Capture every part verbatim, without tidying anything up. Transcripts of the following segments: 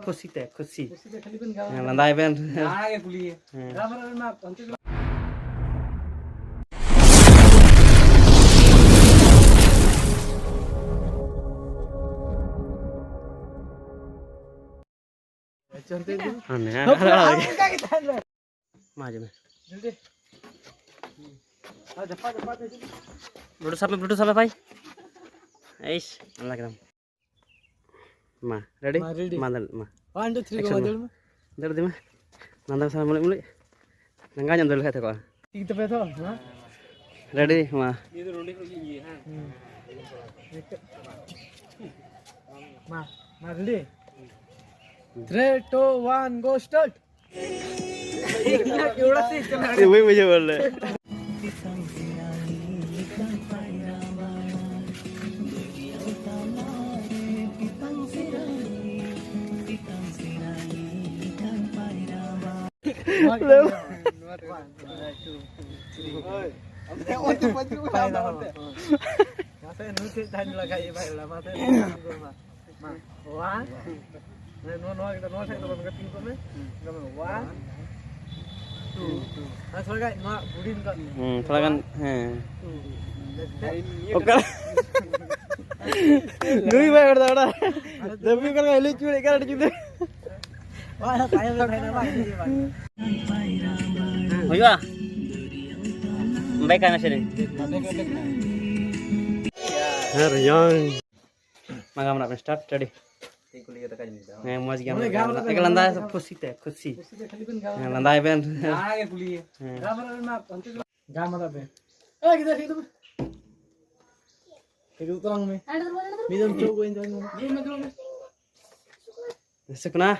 ᱠᱷᱩᱥᱤ ᱛᱮ, ᱠᱷᱩᱥᱤ᱾ ᱠᱩᱥᱤ ᱛᱮ ᱠᱷᱟᱹᱞᱤ ᱵᱮᱱ ᱜᱟᱞᱢᱟᱨᱟᱣ᱾ ᱦᱮᱸ, ᱞᱟᱸᱫᱟᱭ ᱵᱮᱱ᱾ ᱡᱟᱦᱟᱸ ᱜᱮ ᱠᱩᱞᱤᱭᱮ᱾ ᱦᱮᱸ᱾ ᱜᱟᱞᱢᱟᱨᱟᱣ ᱨᱮᱱᱟᱜ ᱚᱱᱛᱮ ᱫᱚ ᱟᱪᱪᱷᱟ, ᱚᱱᱛᱮ ᱫᱚ ᱦᱟᱱᱮ, ᱦᱟᱯᱮ, ᱟᱨ ᱚᱱᱠᱟ ᱜᱮ ᱛᱟᱦᱮᱱ ᱵᱮᱱ᱾ ᱢᱟ ᱦᱤᱡᱩᱜ ᱢᱮ᱾ ᱡᱚᱞᱫᱤ᱾ ᱟᱨ ᱡᱟᱯᱟᱜ, ᱡᱟᱯᱟᱜ ᱛᱮ ᱦᱤᱡᱩᱜ ᱢᱮ᱾ ᱵᱞᱩᱴᱩᱛᱷ ᱥᱟᱵ ᱢᱮ, ᱵᱞᱩᱴᱩᱛᱷ ᱥᱟᱵ ᱢᱮ ᱵᱷᱟᱭ᱾ ᱮᱭᱥ, ᱚᱱᱟ ᱠᱮᱫᱟᱢ᱾ ᱢᱟ, ᱨᱮᱰᱤ? ᱢᱟ, ᱨᱮᱰᱤ᱾ ᱢᱟ, ᱫᱟᱹᱲ, ᱢᱟ᱾ ᱚᱣᱟᱱ, ᱴᱩ, ᱛᱷᱨᱤ, ᱮᱠᱥᱚᱱ ᱜᱚ, ᱢᱟ, ᱢᱟ᱾ ᱫᱟᱹᱲ ᱢᱮ᱾ ᱫᱟᱹᱲ ᱤᱫᱤ ᱢᱮ᱾ ᱞᱟᱸᱫᱟ ᱢᱮᱥᱟ ᱢᱩᱞᱩᱡ ᱢᱩᱞᱩᱡ᱾ ᱞᱟᱸᱜᱟ ᱧᱚᱜ ᱫᱟᱹᱲ ᱞᱮᱠᱷᱟᱡ ᱛᱷᱟᱠᱚᱜᱼᱟ᱾ ᱴᱷᱤᱠ ᱛᱟᱯᱮ ᱛᱚ, ᱦᱮᱸ? ᱨᱮᱰᱤ? ᱢᱟ᱾ ᱦᱩᱸ᱾ ᱢᱟ, ᱢᱟ, ᱨᱮᱰᱤ? ᱛᱷᱨᱤ, ᱴᱩ, ᱚᱣᱟᱱ, ᱜᱳ, ᱥᱴᱟᱨᱴ᱾ ᱮ, ᱵᱟᱹᱧ ᱵᱩᱡᱷᱟᱹᱣ ᱞᱮᱫ᱾ ᱢᱟᱥᱮ ᱱᱩᱭ ᱴᱷᱮᱡ ᱛᱟᱦᱮᱱ ᱞᱟᱜᱟᱭ ᱵᱷᱟᱭ, ᱢᱟᱥᱮ ᱱᱩᱭ ᱴᱷᱮᱡ ᱢᱟ᱾ ᱢᱟ, ᱚᱣᱟᱱ᱾ ᱱᱚᱣᱟ, ᱱᱚᱣᱟ, ᱱᱚᱣᱟ ᱥᱟᱭᱤᱰ ᱫᱚ ᱵᱟᱝ, ᱜᱟᱛᱮ ᱠᱚ ᱢᱮ᱾ One, two, two. ᱟᱨ ᱛᱷᱚᱲᱟ ᱜᱟᱱ ᱱᱚᱣᱟ ᱦᱩᱰᱤᱧ ᱠᱟᱜ ᱢᱮ᱾ ᱦᱩᱸ, ᱛᱷᱚᱲᱟ ᱜᱟᱱ, ᱦᱮᱸ᱾ ᱴᱩ᱾ ᱚᱠᱟ? ᱱᱩᱭ ᱵᱟᱭ ᱦᱚᱲ ᱫᱚ ᱚᱲᱟᱜ᱾ ᱫᱟᱹᱵᱤ ᱠᱟᱱᱟ, ᱦᱤᱞᱤ ᱪᱩᱲᱤ ᱠᱟᱱᱟ, ᱟᱹᱰᱤ ᱡᱩᱫᱟᱹ᱾ ᱦᱩᱭᱩᱜᱼᱟ? ᱵᱮᱠᱟᱨ ᱱᱟ ᱥᱮᱨᱮᱧ᱾ ᱦᱮᱸ, ᱨᱮᱭᱟᱝ᱾ ᱢᱟ ᱜᱟᱞᱢᱟᱨᱟᱜ ᱵᱮᱱ, ᱥᱴᱟᱨᱴ, ᱨᱮᱰᱤ᱾ ᱦᱮᱸ, ᱢᱚᱡᱽ ᱜᱮ ᱜᱟᱞᱢᱟᱨᱟᱜ ᱵᱮᱱ᱾ ᱮᱠᱞᱟ ᱞᱟᱸᱫᱟ, ᱠᱷᱩᱥᱤ ᱛᱮ, ᱠᱷᱩᱥᱤ᱾ ᱦᱮᱸ, ᱞᱟᱸᱫᱟᱭ ᱵᱮᱱ᱾ ᱦᱮᱸ᱾ ᱜᱟᱞᱢᱟᱨᱟᱜ ᱵᱮᱱ᱾ ᱮ, ᱜᱤᱫᱟᱹᱨ, ᱦᱤᱡᱩᱜ ᱢᱮ᱾ ᱦᱤᱡᱩᱜ ᱛᱟᱞᱟᱝ ᱢᱮ᱾ ᱢᱤᱫ ᱫᱚᱢ ᱪᱚᱜ ᱜᱚᱡ ᱫᱚ᱾ ᱥᱩᱠᱱᱟ᱾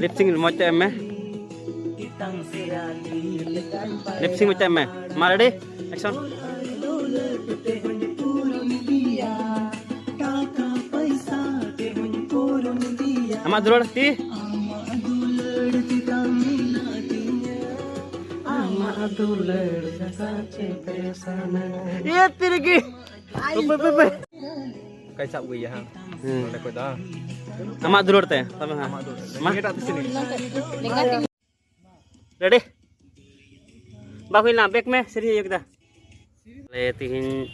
ᱞᱤᱯᱥᱤᱝ ᱢᱚᱡᱽ ᱛᱮ ᱮᱢ ᱢᱮ᱾ ᱞᱤᱯᱥᱤᱝ ᱢᱚᱡᱽ ᱛᱮ ᱮᱢ ᱢᱮ᱾ ᱢᱟ ᱨᱮᱰᱤ, ᱮᱠᱥᱚᱱ᱾ ᱟᱢᱟᱜ ᱫᱩᱞᱟᱹᱲ ᱛᱤ᱾ ᱟᱢᱟᱜ ᱫᱩᱞᱟᱹᱲ ᱤᱭᱟᱹ ᱛᱤᱨᱜᱤ᱾ ᱯᱮ, ᱯᱮ, ᱯᱮ᱾ ᱠᱟᱭ ᱥᱟᱵ ᱜᱮᱭᱟ ᱦᱟᱸᱜ᱾ ᱦᱮᱸ᱾ ᱱᱚᱰᱮ ᱠᱷᱚᱡ ᱫᱚ ᱦᱟᱸᱜ᱾ ᱟᱢᱟᱜ ᱫᱩᱞᱟᱹᱲ ᱛᱮ, ᱛᱚᱵᱮ ᱦᱟᱸᱜ᱾ ᱟᱢᱟᱜ ᱫᱩᱞᱟᱹᱲ ᱛᱮ᱾ ᱢᱟ᱾ ᱱᱤᱭᱟᱹᱴᱟᱜ ᱛᱤᱥ ᱨᱮ? ᱨᱮᱰᱤ? ᱵᱟ ᱦᱩᱭᱱᱟ, ᱵᱮᱠ ᱢᱮ, ᱥᱮᱨᱮᱧ ᱤᱭᱟᱹ ᱠᱮᱫᱟ᱾ ᱟᱞᱮ ᱛᱤᱦᱤᱧ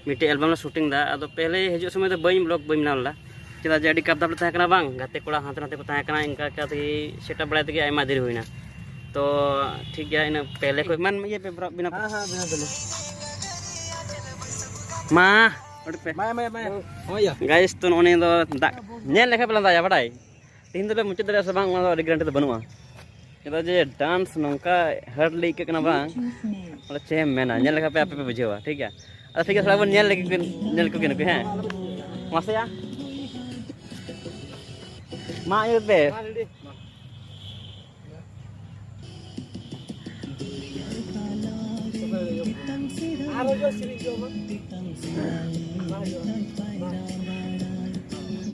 ᱢᱤᱫᱴᱮᱡ ᱮᱞᱵᱟᱢ ᱞᱮ ᱥᱩᱴᱤᱝ ᱫᱟ, ᱟᱫᱚ ᱯᱮᱦᱞᱮ ᱦᱤᱡᱩᱜ ᱥᱚᱢᱚᱭ ᱫᱚ ᱵᱟᱹᱧ ᱵᱞᱚᱜ, ᱵᱟᱹᱧ ᱵᱮᱱᱟᱣ ᱞᱮᱫᱟ, ᱪᱮᱫᱟᱜ ᱡᱮ ᱟᱹᱰᱤ ᱠᱟᱯᱫᱟᱯ ᱞᱮ ᱛᱟᱦᱮᱸ ᱠᱟᱱᱟ ᱵᱟᱝ, ᱜᱟᱛᱮ ᱠᱚᱲᱟ ᱦᱟᱱᱛᱮ ᱱᱟᱛᱮ ᱠᱚ ᱛᱟᱦᱮᱸ ᱠᱟᱱᱟ, ᱤᱱᱠᱟ ᱠᱟ ᱛᱮᱜᱮ ᱥᱮᱴᱟᱯ ᱵᱟᱲᱟᱭ ᱛᱮᱜᱮ ᱟᱭᱢᱟ ᱫᱮᱨᱤ ᱦᱩᱭᱱᱟ᱾ ᱛᱚ ᱴᱷᱤᱠ ᱜᱮᱭᱟ, ᱤᱱᱟᱹ ᱯᱮᱦᱞᱮ ᱠᱷᱚᱡ ᱢᱟᱱ ᱤᱭᱟᱹ ᱯᱮ ᱵᱨᱚ-, ᱵᱮᱱᱟᱣ ᱯᱮ᱾ ᱦᱮᱸ, ᱦᱮᱸ, ᱵᱮᱱᱟᱣ ᱫᱟᱞᱮ᱾ ᱢᱟ ᱚᱰᱮ ᱯᱮ᱾ ᱢᱟᱭᱟ, ᱢᱟᱭᱟ, ᱢᱟᱭᱟ᱾ ᱦᱳᱭ ᱭᱟ᱾ ᱜᱟᱭᱤᱥ, ᱛᱚ ᱱᱚᱜᱼᱚ ᱱᱤᱭᱟᱹ ᱫᱚ ᱫᱟᱜ ᱧᱮᱞ ᱞᱮᱠᱷᱟᱱ ᱯᱮ ᱞᱟᱸᱫᱟᱭᱟ, ᱵᱟᱰᱟᱭ? ᱛᱮᱦᱮᱧ ᱫᱚᱞᱮ ᱢᱩᱪᱟᱹᱫ ᱫᱟᱲᱮᱭᱟᱜᱼᱟ ᱥᱮ ᱵᱟᱝ, ᱚᱱᱟ ᱫᱚ ᱟᱹᱰᱤ ᱜᱮᱨᱮᱱᱴᱤ ᱫᱚ ᱵᱟᱹᱱᱩᱜᱼᱟ᱾ ᱪᱮᱫᱟᱜ ᱡᱮ ᱰᱟᱱᱥ ᱱᱚᱝᱠᱟ ᱦᱟᱨᱰᱞᱤ ᱟᱹᱭᱠᱟᱹᱜ ᱠᱟᱱᱟ ᱵᱟᱝ, ᱵᱚᱞᱮ ᱪᱮᱫ ᱮᱢ ᱢᱮᱱᱟ, ᱧᱮᱞ ᱞᱮᱠᱷᱟᱱ ᱯᱮ ᱟᱯᱮ ᱯᱮ ᱵᱩᱡᱷᱟᱹᱣᱟ, ᱴᱷᱤᱠ ᱜᱮᱭᱟ? ᱟᱫᱚ ᱴᱷᱤᱠ ᱜᱮᱭᱟ, ᱛᱷᱚᱲᱟ ᱵᱚᱱ ᱧᱮᱞ ᱞᱮᱜᱮ, ᱧᱮᱞ ᱠᱚᱜᱮ ᱱᱩᱠᱩ, ᱦᱮᱸ? ᱢᱟᱥᱮᱭᱟ᱾ ᱢᱟ ᱤᱭᱟᱹ ᱯᱮ᱾